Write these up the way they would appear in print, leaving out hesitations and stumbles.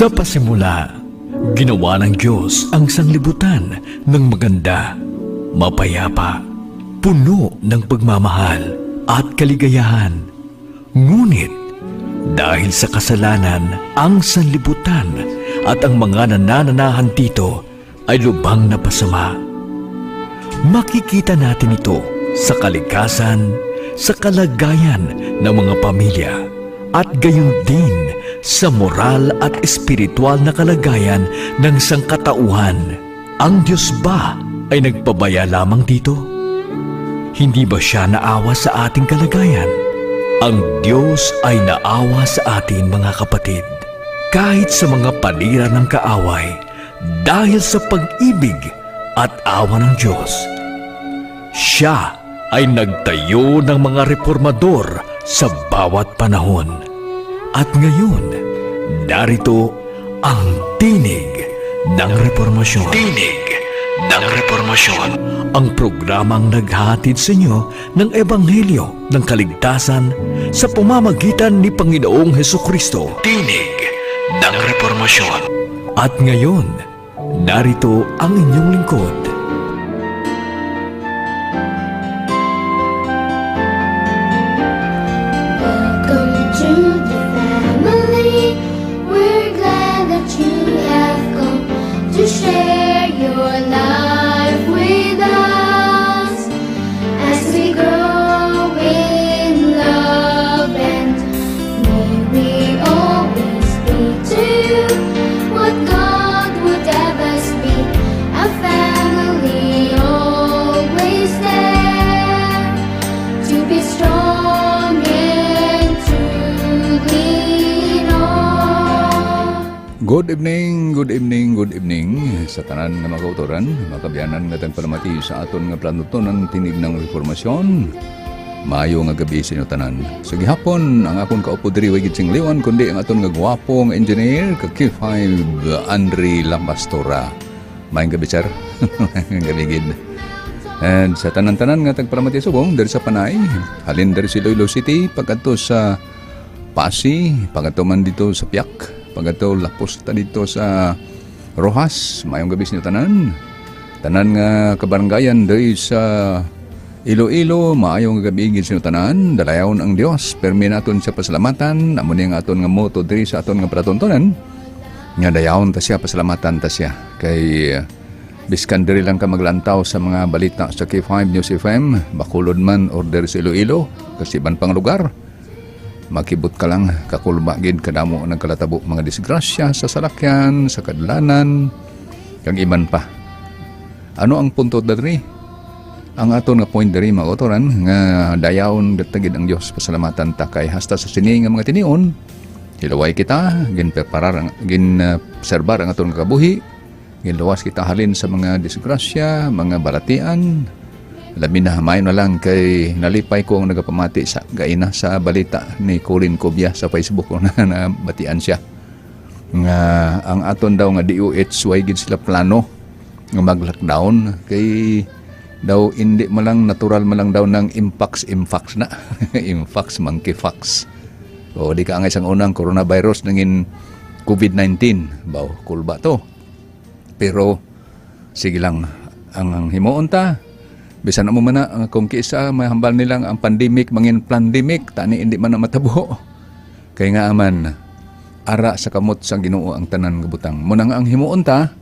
Sa pasimula, ginawa ng Diyos ang sanglibutan ng maganda, mapayapa, puno ng pagmamahal at kaligayahan. Ngunit, dahil sa kasalanan, ang sanlibutan at ang mga nanananahan dito ay lubhang napasama. Makikita natin ito sa kalikasan, sa kalagayan ng mga pamilya, at gayon din sa moral at espiritual na kalagayan ng sangkatauhan. Ang Diyos ba ay nagpabaya lamang dito? Hindi ba siya naawa sa ating kalagayan? Ang Diyos ay naawa sa atin, mga kapatid, kahit sa mga panira ng kaaway, dahil sa pag-ibig at awa ng Diyos. Siya ay nagtayo ng mga reformador sa bawat panahon. At ngayon, narito ang Tinig ng Reformasyon. Tinig ng Reformasyon. Ang programang naghatid sa inyo ng Ebanghelyo ng kaligtasan sa pamamagitan ni Panginoong Heso Kristo. Tinig ng Reformasyon. At ngayon, narito ang inyong lingkod, Welcome to the family. We're glad that you have come to share your life with us as we grow in love, and may we always be to you what God would have us be. A family always there to be strong and to lean on. Good evening, good evening, good evening sa tanan nga mga kauturan, mga kabyanan nga tagpalamati sa aton nga planutonan, Tinig ng Reformasyon. Maayo nga gabi sa inyo tanan. Sa gihapon, ang akong kaupo diri way gid sing liwan kundi ang aton nga gwapo nga engineer ka K5, Andre Lamastora. Maayong gabi, sir. Maayong gabi gid. And sa tanan-tanan nga tagpalamati subong diri sa Panay, halin diri sa Iloilo City, pagkadto sa Passi, pagkadto man dito sa Piac, pagkadto lapos ta dito sa Roxas, maayong gabi sa inyo tanan. Tanan nga kabaranggayan diri sa Iloilo, maayong gabi gid sa inyo tanan. Dalayawon ang Dios, permi naton siya pasalamatan. Amo ni ang aton nga motto diri sa aton nga palatuntunan. Nga dayawon ta siya, pasalamatan ta siya. Kay biskan diri lang ka maglantaw sa mga balita sa K5 News FM, Bacolod man or diri sa Iloilo, kasi iban pang lugar, makibot ka lang, kakulba gid kadamo ng kalatabo mga disgrasya sa salakyan, sa kadlanan, kag iban pa. Ano ang punto diri? Ang aton nga point diri, mga kauturan, nga dayawon gid ang Dios, pasalamatan ta kay hasta sa sini nga mga tinion hilaway kita, gin preparar ang gin serbar ang aton nga kabuhi, ginluwas kita halin sa mga disgrasya, mga balatian. Labi na mayo na lang kay nalipay ko ang nagapamati sa gaina sa balita ni Colin Cobia sa Facebook ko na nabatian siya nga ang aton daw nga DOH way gid sila plano nga mag-lockdown kay daw hindi malang natural malang daw ng impacts impacts na impacts monkeypox o di ka ang isang unang coronavirus nangin COVID-19 baw kulba to. Pero sige lang, ang himuon ta bisan mo man na ang kung kisa may hambal nilang ang pandemic mangin pandemic tani, hindi man na matabo kay nga aman ara sa kamot sa Ginoo ang tanan nga butang mo. Nga ang himuon ta,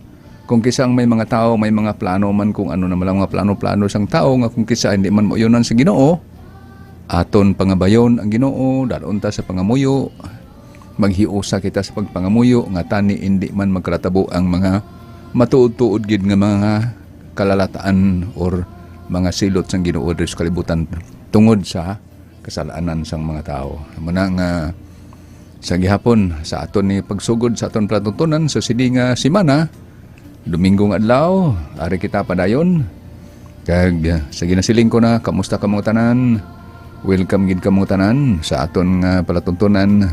kung kisa ang may mga tao may mga plano man, kung ano naman lang mga plano-plano sang tao nga kung kisa hindi man moyunan sa Ginoo, aton pangabayon ang Ginoo, dalon ta sa pangamuyo, maghiusa kita sa pagpangamuyo nga tani hindi man magkalatabo ang mga matuod-tuod gid nga mga kalalataan or mga silot sang Ginoo diri sa kalibutan tungod sa kasalanan sang mga tao. Muna nga sa gihapon sa aton ni pagsugod sa aton platuntunan sa sini nga simana, Domingo nga adlaw, ari kita padayon. Kag sa ginasiling ko na, kamusta ka mga tanan? Welcome gid kamo tanan sa aton nga palatuntunan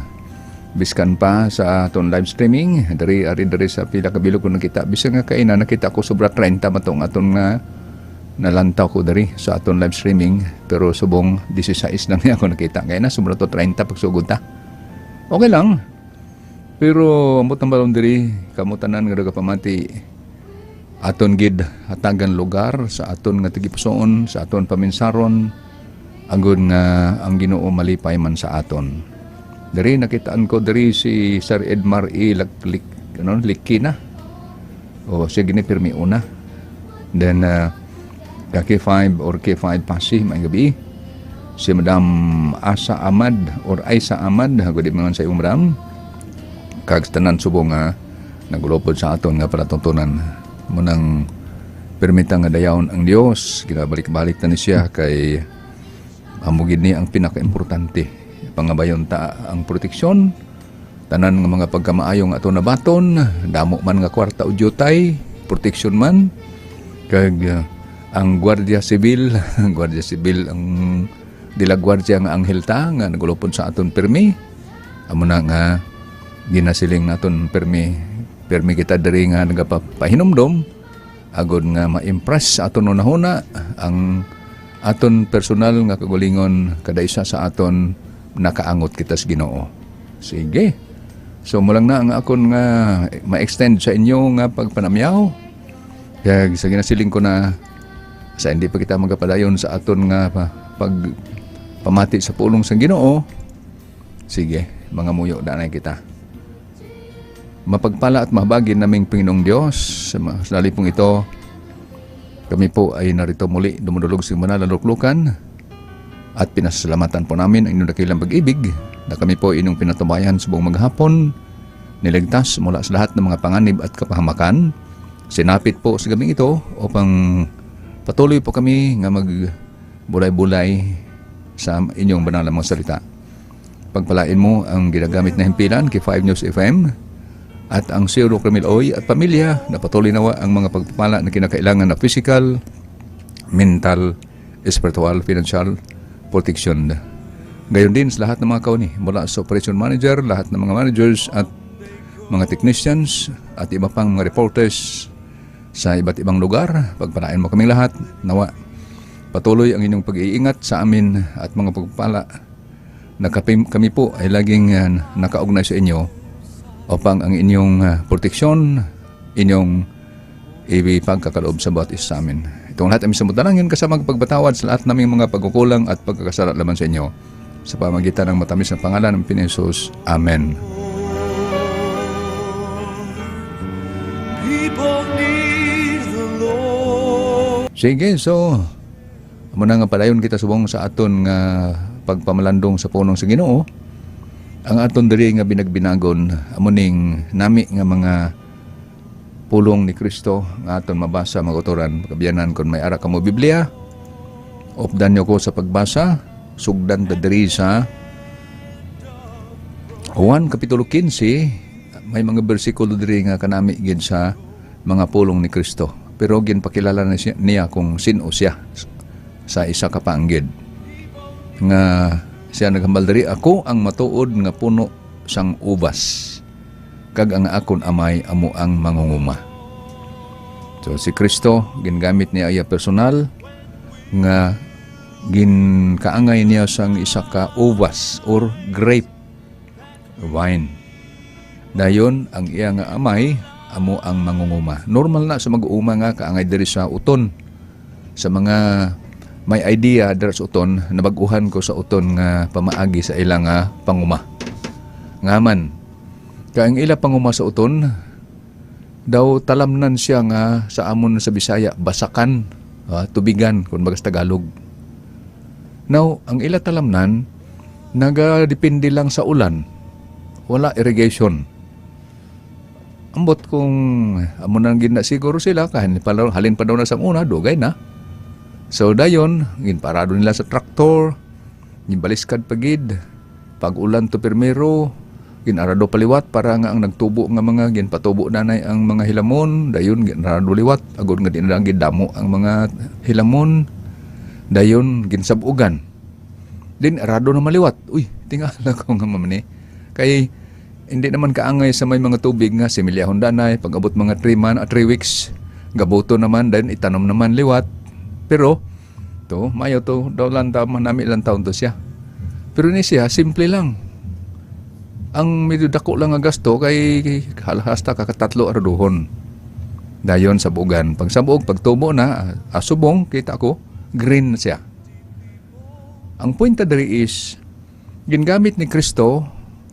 biskan pa sa aton live streaming diri, ari diri sa pila ka bilog ko nakita. Bisan nga kaina nakita ko sobra 30 matong aton nga nalantaw ko diri sa aton live streaming, pero subong 16 lang niya ako nakita. Kaya na sobra to 30 pagsugod ta, okay lang. Pero ambot ang balon diri, kamo tanan nga nagapamati, aton gid hatagan lugar sa aton nga tagipusoon, sa aton paminsaron, agud nga ang Ginoo malipay man sa aton. Diri nakitaan ko diri si Sir Edmar E. Laklik, ano, Likina. O sige ni pirmi una. Then K5 or K5 Pasig, may gabi. Si Madam Asa Ahmad or Aisa Ahmad, good evening sa imo, Madam. Kag tanan subong nga nagulopod sa aton nga palatuntunan munang permita nga dayawon ang Dios, ginabalik-balik ta ni siya kay amo gid ni ang pinakaimportante. Pangabayon ta ang proteksyon, tanan nga mga pagkamaayo nga aton nabaton, damo man nga kwarta o jutay, proteksyon man kag ang Guardia Civil, Guardia Civil ang dila Guardia nga anghel ta nga nagulopod sa aton permi. Amo na nga ginasiling naton permi permi kita diri nga nagapahinumdom agod nga ma-impress sa aton hunahuna ang aton personal nga kagulingon, kada isa sa aton nakaangot kita sa Ginoo. Sige. So mulang na ang akon nga ma-extend sa inyo nga pagpanamyaw. Kaya sa ginasiling ko na sa hindi pa kita magapadayon sa aton nga pag pamati sa pulong sa Ginoo. Sige, mga muyo danay kita. Mapagpala at mahabagin naming Panginoong Diyos, sa mga pong ito, kami po ay narito muli, dumudulog sa banal na luklukan at pinasalamatan po namin ang inyong dakilang pag-ibig na kami po inyong pinatubayan sa buong maghapon, niligtas mula sa lahat ng mga panganib at kapahamakan. Sinapit po sa gabing ito upang patuloy po kami nga magbulay-bulay sa inyong banal na mga salita. Pagpalain mo ang ginagamit na himpilan, K5 News FM, at ang Zero Camille Oy at pamilya na patuloy nawa ang mga pagpapala na kinakailangan na physical, mental, spiritual, financial protection. Gayon din sa lahat ng mga kauni, mula sa operation manager, lahat ng mga managers at mga technicians at iba pang mga reporters sa iba't ibang lugar. Pagpalain mo kaming lahat. Nawa patuloy ang inyong pag-iingat sa amin at mga pagpapala na kami po ay laging nakaugnay sa inyo upang ang inyong proteksyon, inyong ipagkakaloob sa bawat isa sa amin. Itong lahat ay samot dalangin kasama ang pagbatawad sa lahat naming mga pagkukulang at pagkakasala laban sa inyo. Sa pamagitan ng matamis na pangalan ng Panginoon Jesus. Amen. People need the Lord. Sige, so muna nga padayon kita subong sa aton nga pagpamalandong sa punong sa Ginoo. Ang aton diri nga binagbinagon amo ning nami nga mga pulong ni Kristo nga aton mabasa, mga kauturan, kabiyanan. Kung may ara kamo Biblia, updan niyo ko sa pagbasa. Sugdan ta diri sa Juan Kapitulo 15. May mga bersikulo diri nga kanami gid sa mga pulong ni Kristo. Pero ginpakilala na niya kung sino siya sa isa ka paanggid. Nga siya naghambal diri, "Ako ang matuod nga puno sang ubas. Kag ang akon Amay amo ang mangunguma." So si Kristo gingamit niya iya personal nga ginkaangay niya sang isa ka ubas or grape vine. Dayon ang iya nga Amay amo ang mangunguma. Normal na sa mag-uuma nga kaangay diri sa uton. Sa mga may idea diri sa uton, nabaguhan ko sa uton nga pamaagi sa ilang nga panguma. Ngaman, kay ang ila panguma sa uton, daw talamnan siya nga sa amon sa Bisaya, basakan, tubigan kung baga sa Tagalog. Now, ang ila talamnan, nagadepende lang sa ulan. Wala irrigation. Ambot kung amo nang gina siguro sila kahin pa halin pa daw na sa una dugay na. So dayon ginparado nila sa traktor, ginbaliskad pagid. Pag ulan to pirmero, ginarado paliwat para nga ang nagtubo nga mga ginpatubo nanay ang mga hilamon, dayon ginarado liwat agod nga di na lang gidamo ang mga hilamon. Dayon ginsabugan. Din arado na maliwat. Uy, tingala ko nga mamani. Kay hindi naman kaangay sa may mga tubig nga similyahon danay pag abot mga 3 man at 3 weeks gabuto naman, then itanom naman liwat. Pero to mayo to daw lang taon nami, ilang taon to siya. Pero ni siya simple lang. Ang medyo dako lang nga gasto kay hasta kakatatlo arduhon. Dayon sabugan. Pag sabog, pagtubo na, subong, kita ko, green na siya. Ang punta diri is, gingamit ni Kristo,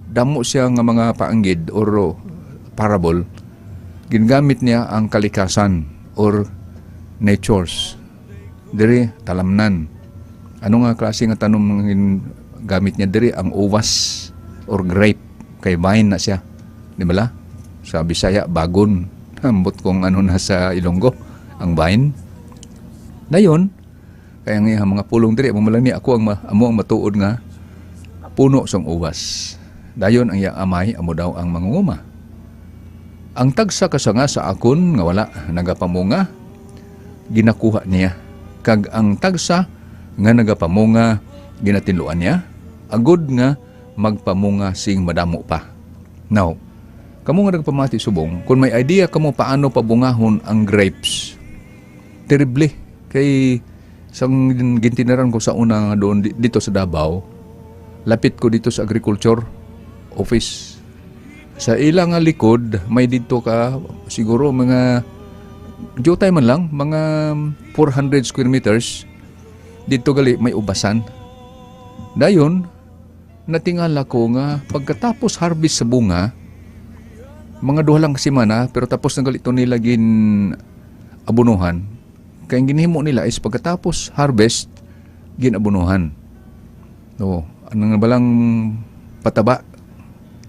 damo siya nga mga paanggid or parable, gingamit niya ang kalikasan or natures. Diri, talamnan. Ano nga klase nga tanom ang gamit niya diri? Ang uvas or grape. Kay vine na siya. Di ba la? Sa Bisaya, bagon. Ambot kung ano na sa Ilonggo, ang vine. Dayon, kaya nga mga pulong diri, amo man lang ni ako ang amo ang matuod nga puno sang ubas. Dayon ang iya Amay amo daw ang mangunguma. Ang tagsa ka sanga sa akon nga wala nagapamunga, ginakuha niya. Kag ang tagsa nga nagapamunga, ginatinluan niya, agod nga magpamunga sing madamo pa. Now, kamo nga nagpamati subong, kung may idea kamo paano pabungahon ang grapes, terrible. Kay sang gintinaran ko sa una nga doon dito sa Davao, lapit ko dito sa agriculture office. Sa ilang nga likod, may dito ka siguro mga jutay man lang, mga 400 square meters. Dito gali may ubasan. Dayon, natingala ko nga pagkatapos harvest sa bunga, mga 2 lang semana, pero tapos na gali ito nila gin abunuhan. Kaya ang ginhimo nila is pagkatapos harvest, ginabunuhan. No, ano nga balang pataba?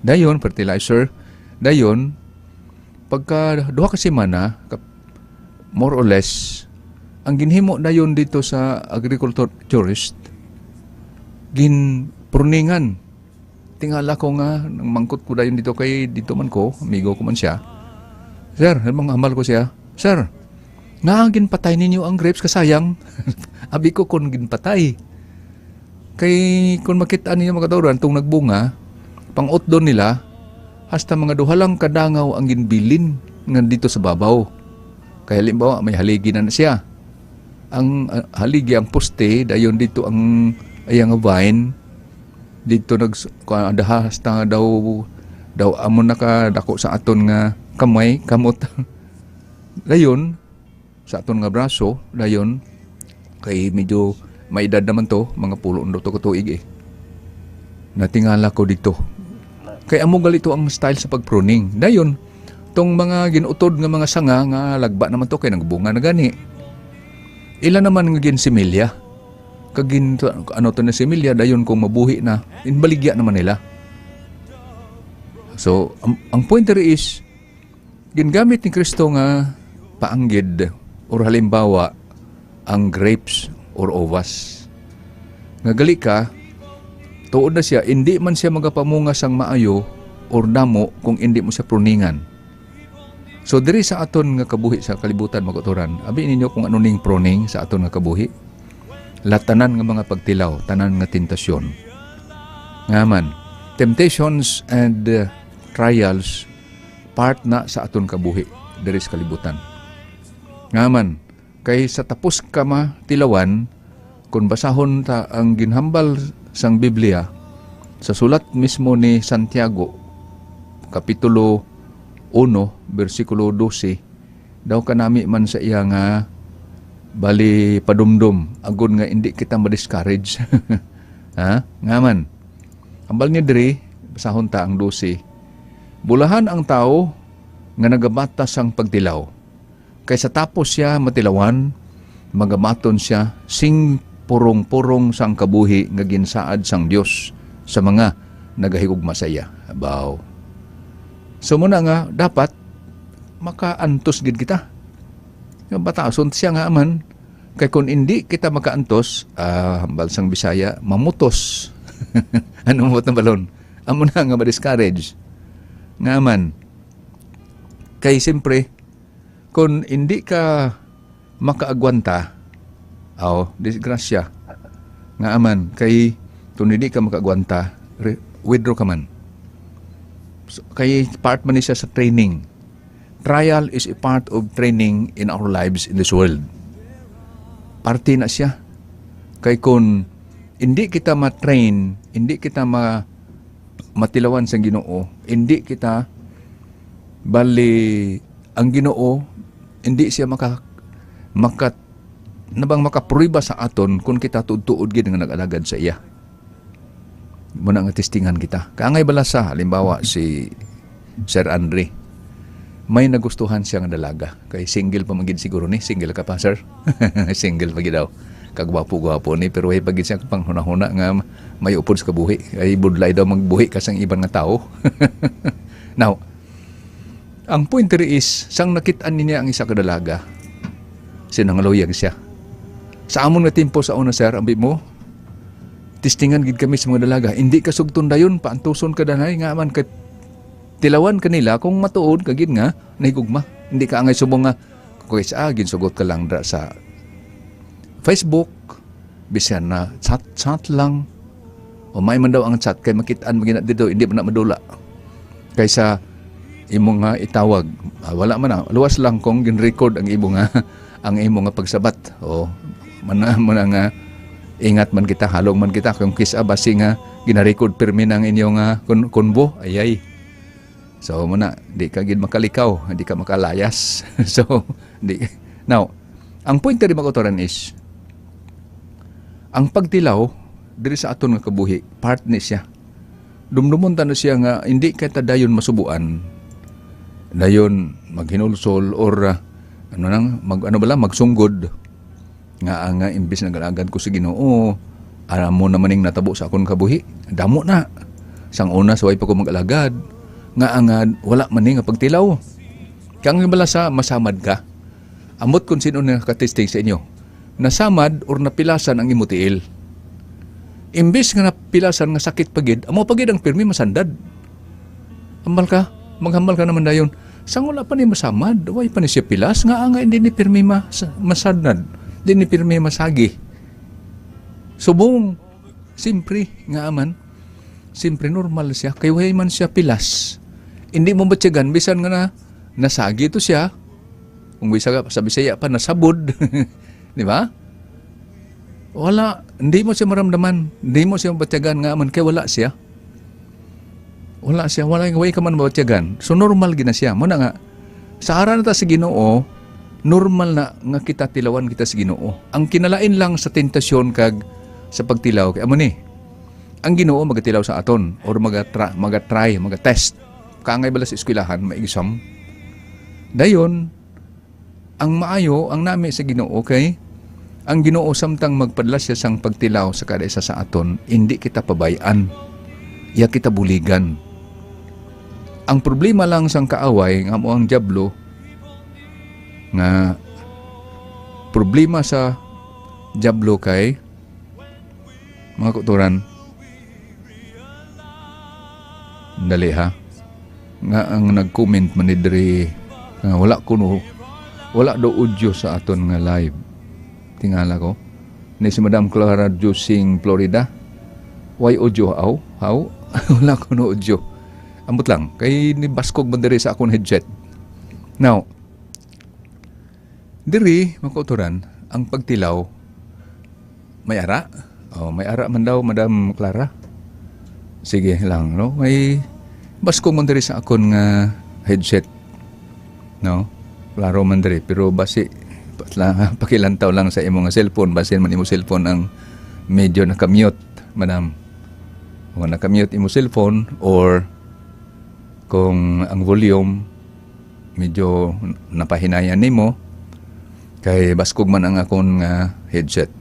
Dayon, fertilizer. Dayon, pagka 2 ka semana, more or less, ang ginhimo dayon dito sa agriculturist, gin pruningan. Tingala ko nga, nang mangkot ko dayon dito kay dito man ko, amigo ko man siya. "Sir," mga hamal ko siya, "Sir, nga ginpatay ninyo ang grapes, kasayang." Abi ko kung ginpatay. Kay kung makita ninyo, mga katawran, itong nagbunga, pang-utdon nila, hasta mga 2 lang kadangaw ang ginbilin nga dito sa babaw. Kaya halimbawa, may haligi na na siya. Ang haligi, ang poste, dayon dito ang ayang vine, dito nag hasta daw daw amo nakadako sa aton nga kamay, kamot. Dayon sa aton nga braso, dayon kay medyo may edad naman to, mga pulo na to katuig eh. Natingala ko dito. Kay amo galito ang style sa pagpruning. Dayon, tong mga ginutod nga mga sanga nga lagba naman to kay nagbunga na gani. Ila naman nga ginsimilya. Kag gin, ano to na similya, dayon kung mabuhi na, inbaligya naman nila. So, ang point there is, gingamit ni Kristo nga paanggid or halimbawa ang grapes or uvas. Nga gali ka, tuod na siya, hindi man siya magapamunga sang maayo or damo kung hindi mo siya pruningan. So diri sa aton nga kabuhi sa kalibutan, mga kauturan, abi ninyo kung ano ning pruning sa aton nga kabuhi. Latanan nga mga pagtilaw, tanan nga tentasyon. Nga man, temptations and trials part na sa aton kabuhi diri sa kalibutan. Nga man, kay sa tapos ka matilawan, kung basahon ta ang ginhambal sang Biblia sa sulat mismo ni Santiago, Kapitulo 1, versikulo 12, daw kanami man sa iya nga bali padumdum agud nga hindi kita ma-discourage. Ha? Nga man. Hambal niya diri, basahon ta ang 12. "Bulahan ang tao nga nagabata sang pagtilaw. Kay sa tapos siya matilawan, magamaton siya sing purong-purong sang kabuhi nga ginsaad sang Dios sa mga nagahigugma sa iya." Abaw. So muna nga dapat makaantos gid kita. Nga batason siya nga aman kay kung hindi kita makaantos, hambal sang Bisaya, mamutos. Ano mo na balon? Amo na nga ma-discourage. Nga man kay siyempre kung hindi ka makaagwanta, aw, disgrasya. Nga aman kay kung hindi ka makaagwanta, withdraw ka man. So, kay part man ni siya sa training. Trial is a part of training in our lives in this world. Parte na siya. Kay kung hindi kita ma-train, hindi kita ma Matilawan sa Ginoo, hindi kita bali ang Ginoo hindi siya maka maka nabang makapruiba sa aton kung kita tuod-tuod gid nga nag-alagad sa iya. Muna nga testingan kita. Kaangay bala sa halimbawa si Sir Andre. May nagustuhan siya nga dalaga. Kay single pa man gid siguro ni. Single ka pa, sir? Single pa gid daw. Kagwapo-gwapo ni pero way pa gid siya pang huna-huna nga may upod sa kabuhi. Ay budlay daw magbuhi ka sang iban nga tao. Now, ang point diri is sang nakit-an niya ang isa ka dalaga, sinangaluyag siya. Sa amon nga timpo sa una, sir, ambi mo, testingan gid kami sa mga dalaga. Hindi ka sugton dayon, paantuson ka danay nga man kay tilawan kanila kung matuod ka gid nga nahigugma. Hindi ka angay subong nga kung sa ginsugot ka lang dra sa Facebook, bisan na chat-chat lang. O may man daw ang chat kay makitaan man gina dito, hindi man na madula. Kaysa imo nga itawag, wala man na, luwas lang kung gin-record ang imo nga pagsabat. O mana man nga ingat man kita, halong man kita kung kisa basi nga gina-record pirmi ng inyong konbo, ayay. So muna, di ka gid makalikaw, hindi ka makalayas. So, di. Now, ang point diri, mga kauturan, is ang pagtilaw diri sa aton nga kabuhi, part ni siya. Dumdumon ta na siya nga hindi kita dayon masubuan. Dayon maghinulsol or ano nang mag ano bala magsunggod nga ang imbis na galagad ko sa Ginoo, alam mo naman ning natabo sa akon kabuhi, damo na sang una sa way pa ko mag-alagad nga ang wala man ni nga pagtilaw. Kang bala sa masamad ka, amot kung sino na katesting sa inyo nasamad or napilasan ang imo tiil, imbes nga napilasan nga sakit pagid, amo pagid ang pirmi masandad. Hambal ka, maghambal ka naman dayon. Sang wala pa ni masamad, way pa ni siya pilas, nga nga hindi ni pirmi masadnad, hindi ni pirmi masagi. Subong, simpre nga aman, simpre normal siya, kay way man siya pilas. Hindi mo batyagan, bisan nga na nasagi to siya, kung bisa ka, sa Bisaya pa, nasabod, di ba? Wala, hindi mo siya maramdaman, hindi mo siya batyagan nga aman, kay wala siya. Wala siya, wala way ka man mabatyagan. So normal gina siya. Muna nga, sa ara na ta sa Ginoo, normal na nga kita tilawan kita sa Ginoo. Ang kinalain lang sa tentasyon kag sa pagtilaw kay amo ni. Ang Ginoo magatilaw sa aton or maga-try, maga-test. Kaangay bala sa eskwelahan, may exam. Dayon, ang maayo, ang nami sa Ginoo kay ang Ginoo samtang magpadala siya sang pagtilaw sa kada isa sa aton, hindi kita pabayan. Iya kita buligan. Ang problema lang sang kaaway nga mo ang diablo nga problema sa diablo kay, mga kauturan, dali ha, nga ang nag-comment man ni diri nga wala kuno, wala do audio sa aton nga live. Tingala ko ni si Madam Clara Jusing Florida, why audio aw how wala kuno audio. Ambot lang kay ni baskog man diri sa akong headset. Now, diri, mga kauturan, ang pagtilaw may ara. Oh, may ara man daw, Madam Clara. Sige lang, no, may baskog man diri sa akon nga headset, no, klaro man diri, pero basi pakilantaw lang sa imong nga cellphone, basin man imo cellphone ang medyo naka-mute, madam. Kung naka-mute imo cellphone or kung ang volume medyo napahinayan nimo kay baskog man ang akon nga headset.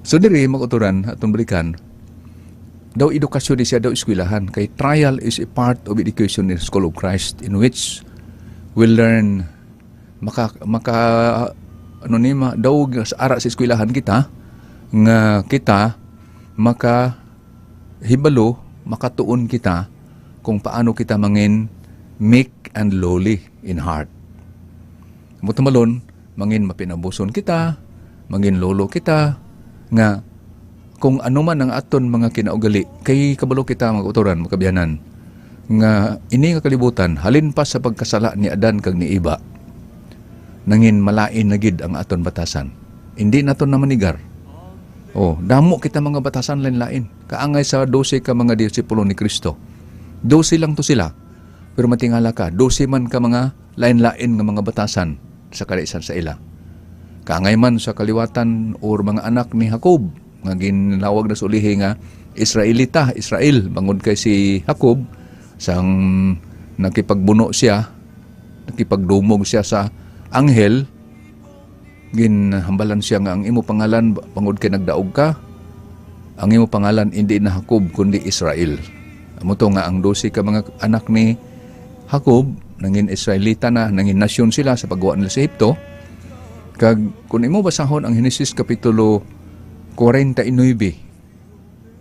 So diri, mga kauturan, atong balikan, daw edukasyon di siya, daw eskwelahan kay trial is a part of education in School of Christ in which we learn maka maka ano ni ma, daw sa ara sa eskwelahan kita nga kita maka hibalo, makatuon kita kung paano kita mangin meek and lowly in heart. Mutumalon, mangin mapinabuson kita, mangin lolo kita, nga kung ano man ang aton mga kinaugali, kay kabalo kita, mga kauturan, mga kabiyanan, nga ini nga kalibutan, halin pa sa pagkasala ni Adan kag ni Iba, nangin malain na gid ang aton batasan. Hindi naton na manigar. Oh, damo kita mga batasan lain-lain. Kaangay sa 12 ka mga disipulo ni Kristo. 12 lang to sila. Pero matingala ka, 12 man ka mga lain-lain nga mga batasan sa kalisan sa ila. Kaangay man sa kaliwatan or mga anak ni Jacob nga ginlawag na sa ulihi nga Israelita, Israel, bangod kay si Jacob sang nakipagbuno siya, nakipagdumog siya sa anghel, ginhambalan siya nga ang imo pangalan, bangod kay nagdaog ka, ang imo pangalan hindi na Jacob kundi Israel. Amo to nga ang 12 ka mga anak ni Jacob nangin Israelita na, nangin nasyon sila sa pagguwa nila sa Ehipto. Kag kung imo basahon ang Henesis kapitulo 49,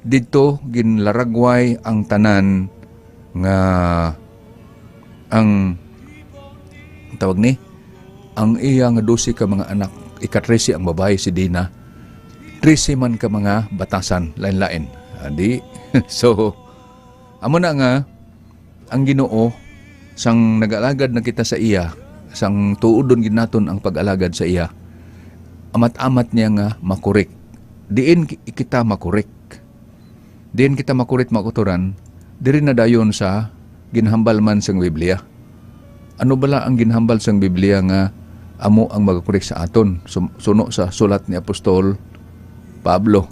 didto ginlaragway ang tanan nga ang tawag ni ang iya nga 12 ka mga anak, ika-13 ang babae, si Dina, 13 man ka mga batasan lain-lain adi. So amo na nga ang Ginoo, sang nag-alagad na kita sa iya, sang tuodon gid naton ang pag-alagad sa iya, amat-amat niya nga makorek. Diin kita makorek, diin kita makorek, makuturan, diri na dayon sa ginhambal man sang Biblia. Ano bala ang ginhambal sang Biblia nga amo ang magakorek sa aton suno sa sulat ni Apostol Pablo?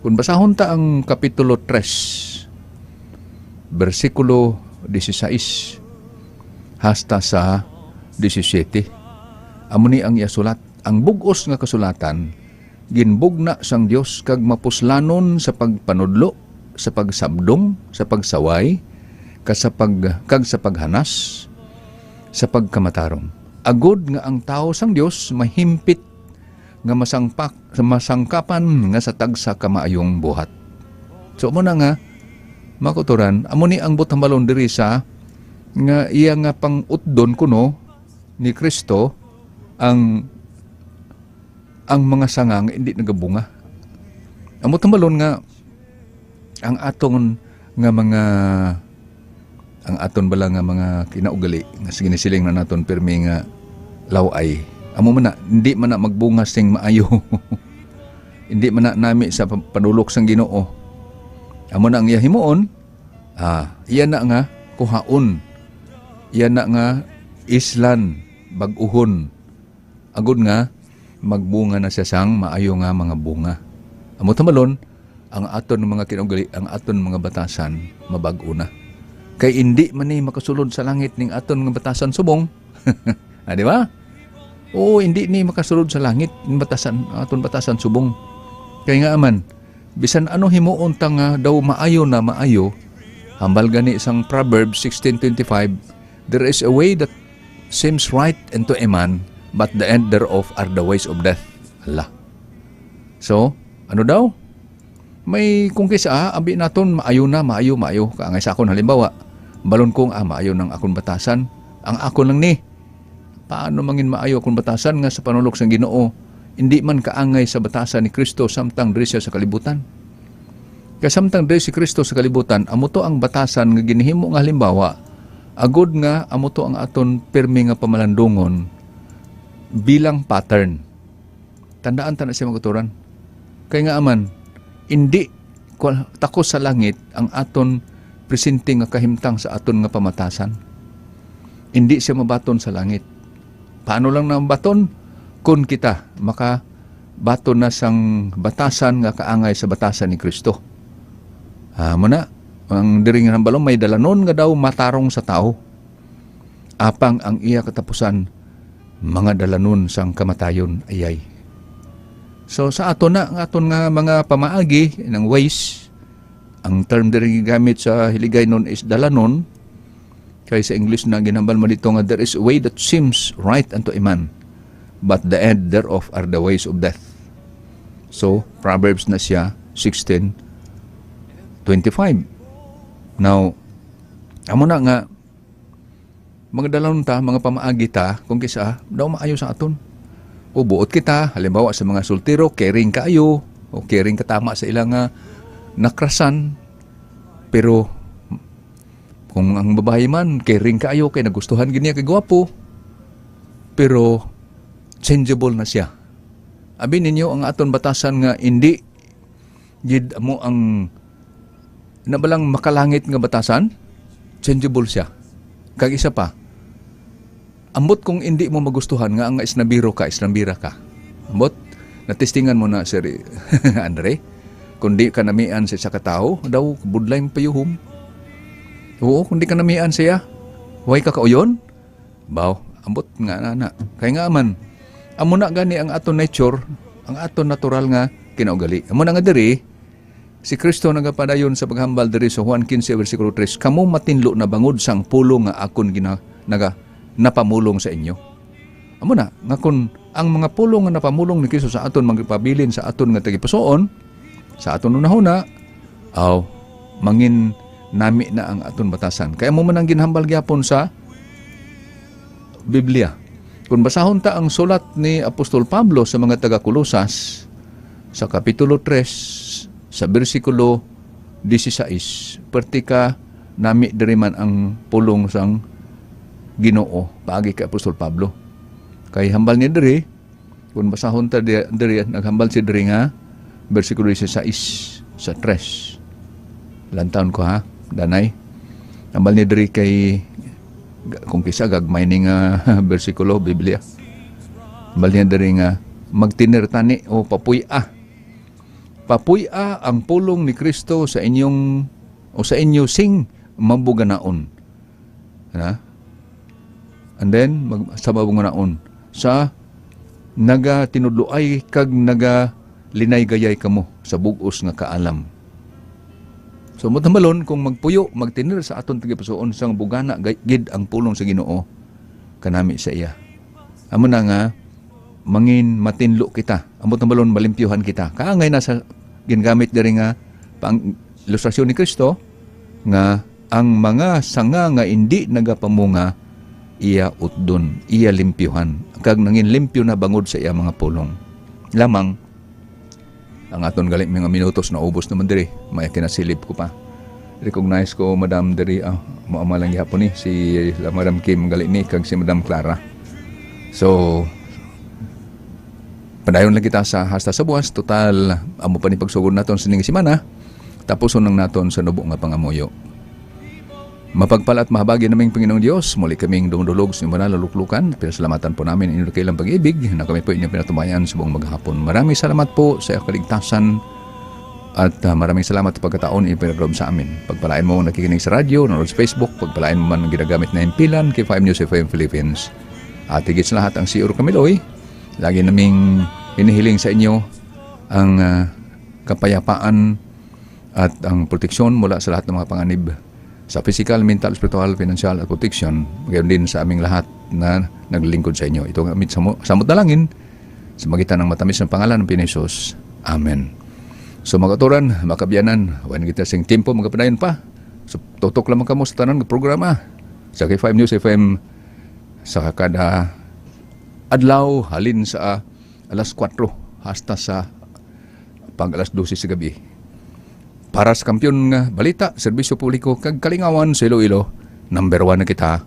Kung basahon ta ang kapitulo 3 bersikulo 16 hasta sa 17, amo ni ang iya sulat: "Ang bugos nga kasulatan ginbugna sang Dios kag mapuslanon sa pagpanudlo, sa pagsabdong, sa pagsaway, kag sa paghanas sa pagkamatarong, agod nga ang tao sang Dios mahimpit nga masangkapan nga sa tagsa ka maayong buhat." So mo na nga makuturan, amo ni ang buot hambalon diri sa nga iya nga pang-utdon kuno ni Kristo ang mga sanga nga hindi nagabunga. Amo hambalon nga ang aton nga mga, ang aton bala nga mga kinaugali nga ginisiling na naton pirmi nga laway, amo man na hindi man na magbunga sing maayo, hindi man na nami sa panulok sang Ginoo. Amo na ang iya himuon, iya na nga kuhaon, iya na nga islan, bag-uhon, agod nga magbunga na siya sang maayo nga mga bunga. Amo hambalon ang aton mga kinaugali, ang aton mga batasan, mabag-o na kay hindi man ni makasulod sa langit ning aton nga batasan subong. Di ba? Oo, hindi ni makasulod sa langit ning batasan, aton batasan subong. Kay nga aman, bisan ano himuon ta nga daw maayo na maayo, hambal gani isang Proverbs 16:25, "There is a way that seems right unto a man, but the end thereof are the ways of death." Allah. So, ano daw? May kung kaysa abi naton maayo na, maayo, maayo. Kaangay sa akon halimbawa, balon kong maayo ng akong batasan. Ang ako lang ni. Paano mangin maayo akong batasan nga sa panulok sang Ginoo, hindi man kaangay sa batasan ni Kristo samtang diri siya sa kalibutan? Kay samtang diri si Kristo sa kalibutan, amo to ang batasan nga ginhimo nga halimbawa, agod nga amo to ang aton pirmi nga pamalandungon bilang pattern. Tandaan ta na siya, magturan. Kay nga aman, hindi takos sa langit ang aton presente nga kahimtang sa aton nga pamatasan. Hindi siya mabaton sa langit. Paano lang na mabaton? Kung kita maka baton na sang batasan nga kaangay sa batasan ni Kristo. Mo na, ang diri nga balong may dalanon nga daw matarong sa tao. Apang ang iya katapusan mga dalanon sang kamatayon ayay. So sa ato na, ang aton nga mga pamaagi ng ways, ang term diri gigamit sa Hiligaynon is dalanon, kay sa English na ginhambal mo dito nga "There is a way that seems right unto a man, but the end thereof are the ways of death." So Proverbs na siya 16:25. Now, amo na nga mga dalanon ta, mga pamaagi ta, kung kisa, daw maayo sa aton. O buot kita, halimbawa sa mga sultero, caring kaayo, o caring katama sa ilang nakrasan. Pero kung ang babae man, caring kaayo, kay nagustuhan gid niya kay gwapo. Pero changeable na siya. Abi ninyo ang aton batasan nga hindi gid mo ang nabalang makalangit nga batasan. Changeable siya. Kag isa pa, ambot kung hindi mo magustuhan nga ang isnabiro ka, isnabira ka. Ambot, natestingan mo na, Sir Andre, kung di ka namian sa isa ka tao, daw, budlay mo payuhom. Oo, kung di ka namian siya, way ka kauyon? Baw, ambot nga na na. Kaya nga man, amo na gani ang aton nature, ang aton natural nga kinaugali. Amo na nga diri, si Kristo nagapadayon sa paghambal diri sa Juan 15 versikulo 3, "Kamo matinlo na bangod sang pulong nga akon gina naga napamulong sa inyo." Amo na nga kun ang mga pulong nga napamulong ni Kristo sa aton magpabilin sa aton nga tagipusoon, sa aton hunahuna, aw mangin nami na ang aton batasan. Kaya mo man ang ginhambal gyapon sa Biblia. Kung basahon ta ang sulat ni Apostol Pablo sa mga taga-Kolosas sa Kapitulo 3 sa versikulo 16, pertika nami diri man ang pulong sang Ginoo paagi kay Apostol Pablo. Kay hambal niya diri, kung basahon ta diri, naghambal si diri nga versikulo 16 sa 3. Lantaon ko ha, danay. Hambal niya diri kay kung kisa gagmay ni nga bersikulo Biblia. Hambal niya diri nga magtinir tani o papuy-a. Papuy-a ang pulong ni Kristo sa inyong o sa inyo sing mabuganaon. Ha? And then sa mabuganaon sa naga tinudloay kag naga linaygayay kamo sa bug-os nga kaalam. So mo tamalon kung magpuyo, magtinir sa aton tagipusoon sang bugana gid ang pulong sa Ginoo kanami sa iya. Amo na nga mangin matinlo kita. Amo tamalon malimpyuhan kita. Kaangay na sa gingamit diri nga pang ilustrasyon ni Kristo nga ang mga sanga nga hindi nagapamunga iya utdon, iya limpyuhan. Kag nangin limpyo na bangod sa iya mga pulong. Lamang ang aton gali mga minutos na ubos naman diri, may kinasilip ko pa. Recognize ko Madam diri, ah, mo lang gihapon ni si Madam Kim gali ni kag si Madam Clara. So padayon lang kita sa hasta sa buwas. Total, amo pa ni pagsugod naton sining semana. Tapos unang naton sa nubo nga pangamuyo. Mapagpala at mahabagi naming Panginoong Diyos, muli kaming dumudulog sa inyong banal na luklukan. Pinasalamatan po namin inyong dakilang pag-ibig na kami po inyong pinatumayan sa buong maghapon. Maraming salamat po sa kaligtasan at maraming salamat sa pagkataon inyong pinaglob sa amin. Pagpalain mo ang nakikinig sa radyo, nanonood sa Facebook, pagpalain mo man ang ginagamit na himpilan, K5 News FM Philippines. At higit sa lahat ang si Uro Camiloy, lagi naming hinihiling sa inyo ang kapayapaan at ang proteksyon mula sa lahat ng mga panganib sa physical, mental, spiritual, financial at protection. Gayon din sa aming lahat na naglilingkod sa inyo. Ito ang aming samot dalangin sa magitan ng matamis ng pangalan ng Panginoon Jesus. Amen. So mga katuran, mga kabyanan, wala kita sing tempo magapadayon pa. So tutok lamang kamo sa tanan ng programa sa K5 News FM sa kada adlaw halin sa alas 4 hasta sa pag alas 12 sa gabi. Para sa kampiyon nga balita, serbisyo publiko kag kalingawan sa Iloilo, number 1 na kita,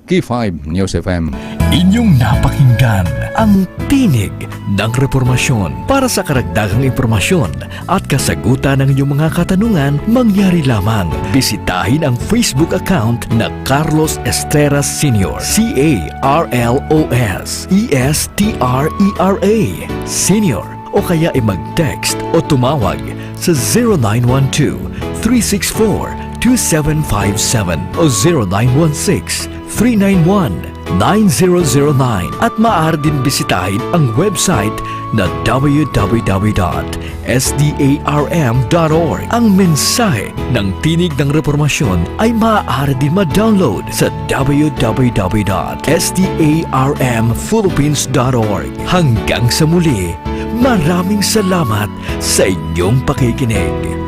K5 News FM. Inyong napakinggan ang Tinig ng Reformasyon. Para sa karagdagang impormasyon at kasagutan ng inyong mga katanungan, mangyari lamang bisitahin ang Facebook account na Carlos Estreras Sr. Carlos Estrera Sr. o kaya ay mag-text o tumawag sa 0912-364-2757 o 0916-391-9009 at maaari din bisitahin ang website na www.sdarm.org. Ang mensahe ng Tinig ng Reformasyon ay maaari din ma-download sa www.sdarmphilippines.org. Hanggang sa muli, maraming salamat sa inyong pakikinig.